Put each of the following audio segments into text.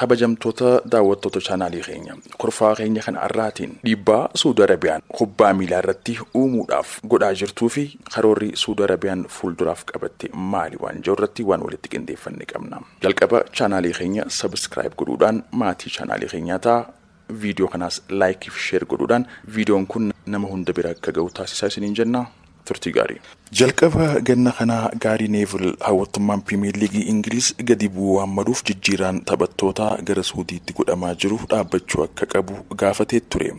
Kabajamtoota daawwattoota chaanaalii keenya, kurfaa keenya kan har'aatiin dhiibbaa Suudi Arabiyaan kubbaa miilaa irratti uumuudhaaf godhaa jirtuu fi karoorri Suudi Arabiyaan fuulduraaf qabatte maali waan jiru irratti waan walitti qindeeffanne qabna. Jalqaba chaanaalii keenya subscribe godhuudhaan maatii chaanaalii keenyaa ta'a. Viidiyoo kanaas like fi share godhuudhaan viidiyoon kun nama hunda bira akka ga'u taasisaa isiniin jenna. Turtii gaarii. Jalqaba ganna kanaa Gaarii Neevil hawwattummaan Pirimeer Liigii Ingiliz gadi bu'uu waan maluuf jijjiiraan taphattootaa gara Suudiitti godhamaa jiru dhaabbachuu akka qabu gaafatee ture.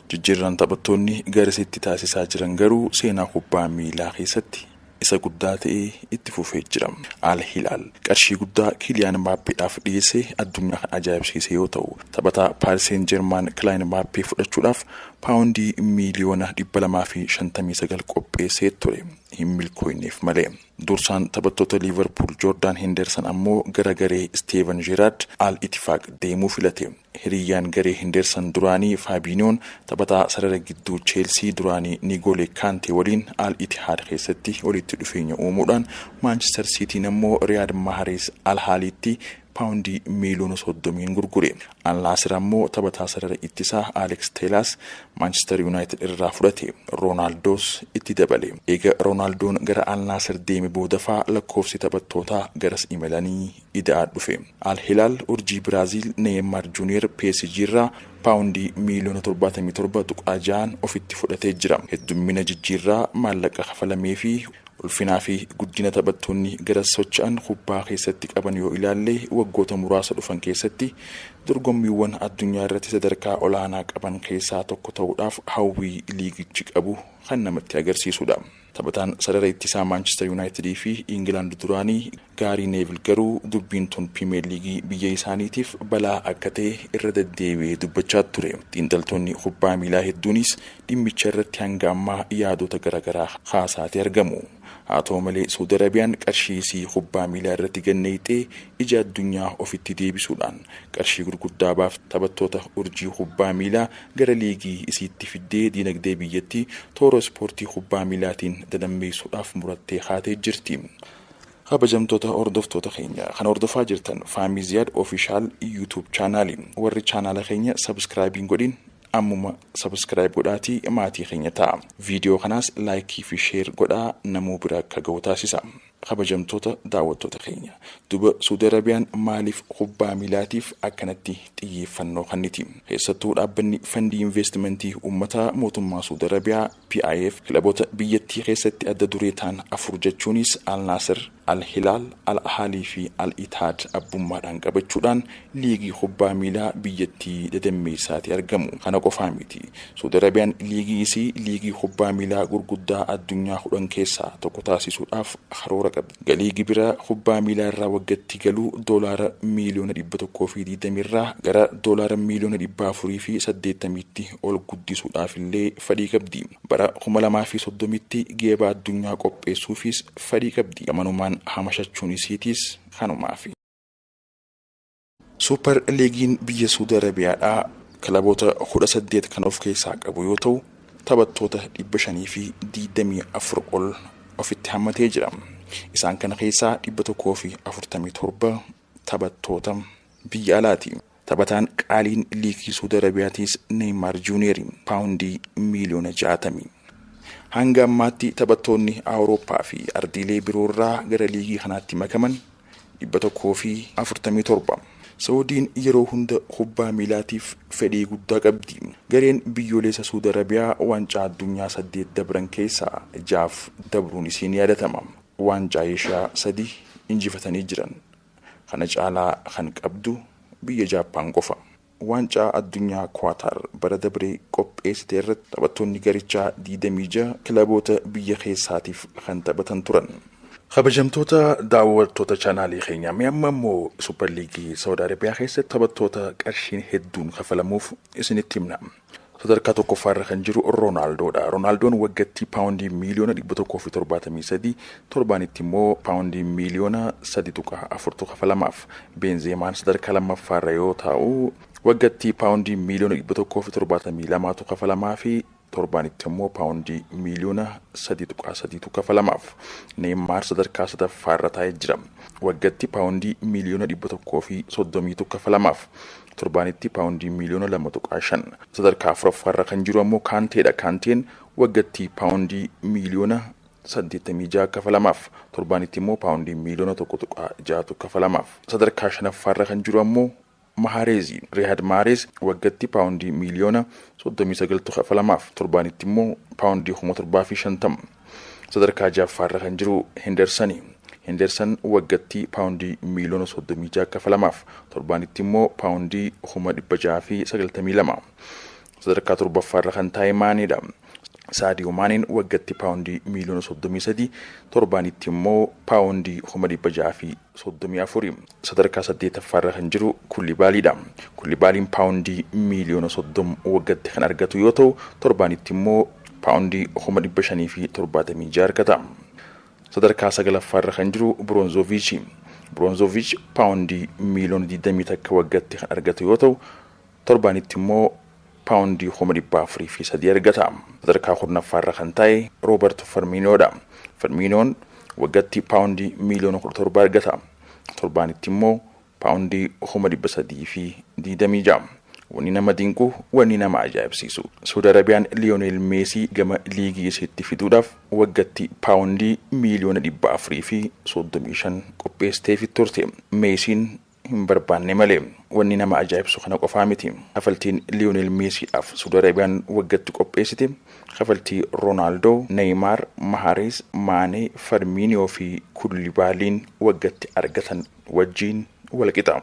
Jijjiirraan taphattoonni garasitti taasisaa jiran garuu seenaa kubbaa miilaa keessatti isa guddaa ta'ee itti fufee jira. Al Hilaal qarshii guddaa Kiiliyaan Mbaappeedhaaf dhiyeessee addunyaa kan ajaa'ibsiise yoo ta'u, taphataa Paaris Seen Jeermaan Kilaayeen Mbaappee fudhachuudhaaf paawundii miiliyoona 259 qopheessee ture. Hin milkooyneef malee. Dursaan taphattoota Liivarpuul Joordaan Henderson ammoo gara garee Steven Gerrard Al Itifaaq deemuu filate. Hiriyyaan garee Henderson duraanii Faabiiniyoon taphataa sarara gidduu Cheelsii duraanii Nigoolee Kaantee waliin Al Itihaad keessatti walitti dhufeenya uumuudhaan, Maanchister Siitiin ammoo Riyaad Maharees Al Haaliitti paawundii miiliyoona 30n gurgure. Al Naasir ammoo taphataa sarara ittisaa Alex Teelaas Maanchister Yuunaayitid irraa fudhate. Roonaaldoos itti dabale. Eega Roonaaldoon gara Al Naasir deeme boodafaa lakkoofsi taphattootaa garas imalanii ida'aa dhufe. Al Hilaal urjii Biraaziil Neeymaar Juuniyer PSG irraa paawundii miiliyoona 77.6n ofitti fudhatee jira. Heddummina jijjiirraa, maallaqa kafalamee fi ulfinaa fi guddina taphattoonni garas socho'an kubbaa keessatti qaban yoo ilaalle, waggoota muraasa dhufan keessatti dorgommiiwwan addunyaa irratti sadarkaa olaanaa qaban keessaa tokko ta'uudhaaf hawwii liigichi qabu kan namatti agarsiisudha. Taphataan sarara ittisaa Maanchister Yuunaayitidii fi Ingilaand duraanii Gaarii Neevil garuu dubbiin tun Pirimeer Liigii biyya isaaniitiif balaa akka ta'e irra deddeebi'ee dubbachaa ture. Xiinxaltoonni kubbaa miilaa hedduunis dhimmicha irratti hanga ammaa yaadota garaagaraa kaasaati argamu. Haa ta'u malee, Suudi Arabiyaan qarshii isii kubbaa miilaa irratti ganneeyxee ija addunyaa ofitti deebisuudhaan qarshii gurguddaa baaf taphattoota urjii kubbaa miilaa gara liigii isiitti fiddee diinagdee biyyattii toora ispoortii kubbaa miilaatiin dadammeessuudhaaf murattee kaatee jirti. Kabajamtoota hordoftoota keenya, kan hordofaa jirtan Faamiziyaad Official YouTube chaanaali. Warri chaanaala keenya subscribe hin godhin ammuma subscribe godhaatii maatii keenya ta'a. Viidiyoo kanaas like fi share godhaa namuu bira akka ga'u taasisa. Kabajamtoota daawwattoota keenya, duba Suudi Arabiyaan maaliif kubbaa miilaatiif akkanatti xiyyeeffannoo kenniti? Keessattuu dhaabbanni fandii investimentii uummataa mootummaa Suudi Arabiyaa PIF kilaboota biyyattii keessatti adda duree ta'an afur, jechuunis Al Naasir, Al Hilaal, Al Ahalii fi Al Itaad abbummaadhaan qabachuudhaan liigii kubbaa miilaa biyyattii dadammeessaati argamu. Kana qofaa miti. Suudi Arabiyaan liigii isii liigii kubbaa miilaa gurguddaa addunyaa 10 keessaa tokko taasisuudhaaf karoora qabdi. Galii gibira kubbaa miilaa irraa waggaatti galuu doolaara miiliyoona 120 irraa gara doolaara miiliyoona 480tti ol guddisuudhaaf illee fedhii qabdi. Bara 2030tti geeba addunyaa qopheessuufis fedhii qabdi. Gamanumaan hamashachuun isiitiis kanumaafi. Suupper Liigiin biyya Suudi Arabiyaadhaa kilaboota 18 kan of keessaa qabu yoo ta'u, taphattoota 524 ol ofitti hammatee jira. Isaan kana keessaa 147 taphattoota biyya alaati. Taphataan qaaliin liigii Suudi Arabiyaatiis Neeymaar Juuniyer paawundii miiliyoona 60. Hanga ammaatti taphattoonni Awurooppaa fi ardiilee biroorraa gara liigii kanaatti makaman 147. Saawudiin yeroo hunda kubbaa miilaatiif fedhii guddaa qabdi. Gareen biyyoolessa Suudi Arabiyaa waancaa addunyaa saddeet dabran keessaa jaaf dabruun isiin yaadatama. Waancaa Eeshiyaa sadi injifatanii jiran. Kana caalaa kan qabdu biyya Jaappaan qofa. Waancaa addunyaa Kuwaataar bara dabree qopheessite irratti taphattoonni garichaa 26 kilaboota biyya keessaatiif kan taphatan turan. Kabajamtoota daawwattoota chaanaalii keenyaa, mee amma immoo Suupper Liigii Saawud Arabiyaa keessatti taphattoota qarshiin hedduun kafalamuuf isinitti himna. Sadarkaa tokkoffaa irra kan jiru Roonaaldoodha. Roonaaldoon waggaatti paawundii miiliyoona 173, torbaanitti immoo paawundii miiliyoona 3.4tu kafalamaaf. Beenzeemaan sadarkaa lammaffaa irra yoo ta'u, waggaatti paawundii miiliyoona 172tu kafalamaa fi Torbaanitti immoo paawundii miiliyoona 3.3tu kafalamaaf. Neeymaar sadarkaa sadaffaarra taa'ee jira. Waggatti paawundii miiliyoona 130tu kafalamaaf. Torbaanitti paawundii miiliyoona 2.5. Sadarkaa afuraffaarra kan jiru ammoo Kaanteedha. Kaanteen waggatti paawundii miiliyoona 86 kafalamaaf. Torbaanitti immoo paawundii miiliyoona 1.6tu kafalamaaf. Sadarkaa shanaffaarra kan jiru ammoo Mahareezi. Riyaad Mahareez waggatti paawundii miiliyoona 39tu kafalamaaf. Torbaanitti immoo paawundii 7,050. Sadarkaa ja'affaarra kan jiru Hendersani. Henderson waggatti paawundii miiliyoona 36 kafalamaaf. Torbaanitti immoo paawundii 692,000. Sadarkaa torbaffaarra kan taa'e Maaneedha. Saadiyoo Maaneen waggatti paawundii miiliyoona 33, torbaanitti immoo paawundii 634,000. Sadarkaa saddeetaffaarra kan jiru Kullibaaliidha. Kullibaaliin paawundii miiliyoona 30 waggatti kan argatu yoo ta'u, torbaanitti immoo paawundii 576,000 argata. Sadarkaa sagalaffaarra kan jiru Biroonzooviichi. Biroonzooviich paawundii miiliyoona 21 waggatti kan argatu yoo ta'u, torbaanitti immoo paawundii 403,000 argata. Sadarkaa 10ffaarra kan taa'e Rooberto Firminoodha. Firminoon waggatti paawundii miiliyoona 17 argata. Torbaanitti immoo paawundii 326,000. Wanni nama dinqu, wanni nama ajaa'ibsiisu, Saudi Arabiyaan Liyoonel Meesii gama liigii isiitti fiduudhaaf waggatti paawundii miiliyoona 435 qopheessiteefi turte. Meesiin hin barbaanne malee. Wanni nama ajaa'ibsu kana qofaa miti. Kafaltiin Liyoonel Meesiidhaaf Saudi Arabiyaan waggatti qopheessite kafaltii Roonaaldoo, Neeymaar, Maharees, Maanee, Farmiiniyoo fi Kullibaaliin waggatti argatan wajjiin walqixa.